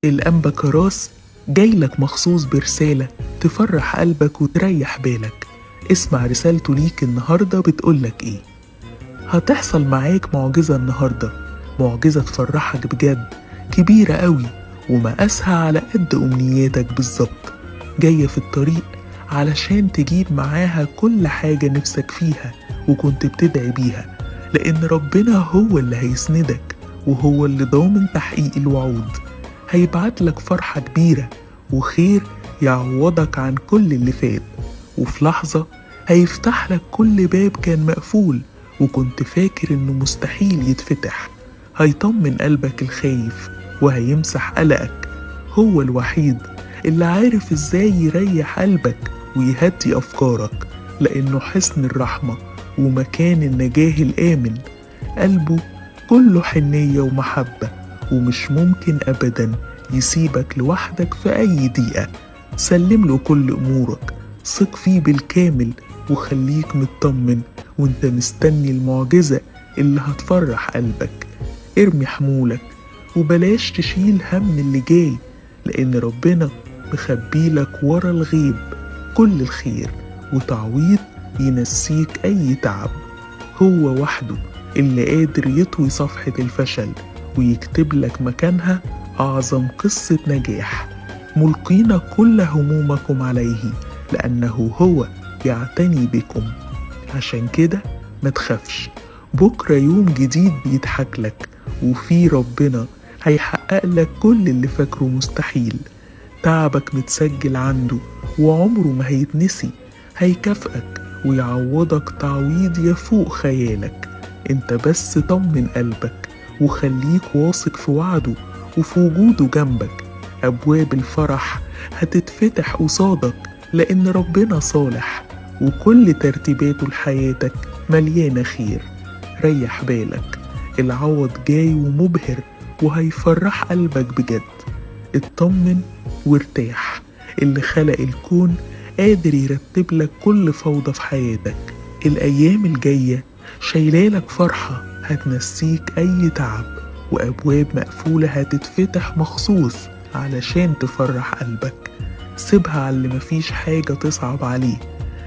الأنبا كراس جايلك مخصوص برسالة تفرح قلبك وتريح بالك. اسمع رسالته ليك النهاردة بتقولك ايه. هتحصل معاك معجزة النهاردة، معجزة تفرحك بجد، كبيرة قوي ومقاسها على قد أمنياتك بالظبط، جاية في الطريق علشان تجيب معاها كل حاجة نفسك فيها وكنت بتدعي بيها، لأن ربنا هو اللي هيسندك وهو اللي ضامن تحقيق الوعود. هيبعت لك فرحة كبيرة وخير يعوضك عن كل اللي فات، وفي لحظة هيفتح لك كل باب كان مقفول وكنت فاكر إنه مستحيل يتفتح. هيطمن قلبك الخايف وهيمسح قلقك. هو الوحيد اللي عارف إزاي يريح قلبك ويهدي أفكارك، لأنه حصن الرحمة ومكان النجاة الآمن. قلبه كله حنية ومحبة، ومش ممكن أبدا يسيبك لوحدك في أي دقيقة. سلم له كل أمورك، ثق فيه بالكامل، وخليك مطمن وانت مستني المعجزة اللي هتفرح قلبك. ارمي حمولك وبلاش تشيل هم اللي جاي، لأن ربنا مخبيلك ورا الغيب كل الخير وتعويض ينسيك أي تعب. هو وحده اللي قادر يطوي صفحة الفشل ويكتب لك مكانها أعظم قصة نجاح. ملقين كل همومكم عليه لأنه هو يعتني بكم. عشان كده ما تخافش، بكرة يوم جديد بيضحك لك، وفي ربنا هيحقق لك كل اللي فاكره مستحيل. تعبك متسجل عنده وعمره ما هيتنسي، هيكافئك ويعوضك تعويض يفوق خيالك. انت بس طمن قلبك وخليك واثق في وعده وفي وجوده جنبك. أبواب الفرح هتتفتح قصادك، لأن ربنا صالح وكل ترتيباته لحياتك مليانة خير. ريح بالك، العوض جاي ومبهر وهيفرح قلبك بجد. اطمن وارتاح، اللي خلق الكون قادر يرتب لك كل فوضى في حياتك. الأيام الجاية شايلالك فرحة هتنسيك أي تعب، وأبواب مقفولة هتتفتح مخصوص علشان تفرح قلبك. سيبها على اللي مفيش حاجة تصعب عليه،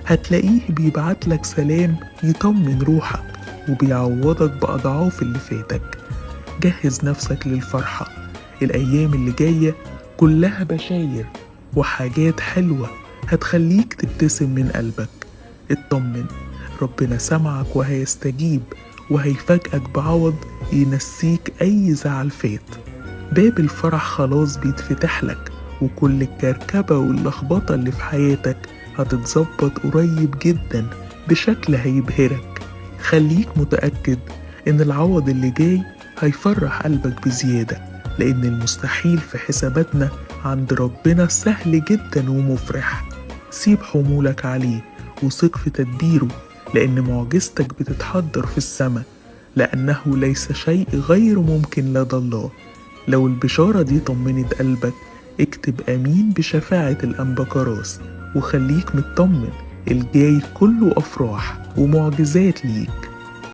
هتلاقيه بيبعتلك سلام يطمن روحك وبيعوضك بأضعاف اللي فاتك. جهز نفسك للفرحة، الأيام اللي جاية كلها بشاير وحاجات حلوة هتخليك تبتسم من قلبك. اطمن، ربنا سمعك وهيستجيب وهيفاجئك بعوض ينسيك أي زعل فات. باب الفرح خلاص بيتفتح لك، وكل الكركبة واللخبطة اللي في حياتك هتتظبط قريب جدا بشكل هيبهرك. خليك متأكد إن العوض اللي جاي هيفرح قلبك بزيادة، لأن المستحيل في حساباتنا عند ربنا سهل جدا ومفرح. سيب حمولك عليه وثق في تدبيره، لأن معجزتك بتتحضر في السماء، لأنه ليس شيء غير ممكن لدى الله. لو البشارة دي طمنت قلبك اكتب أمين بشفاعة الأنبا كراس، وخليك مطمن، الجاي كله أفراح ومعجزات ليك.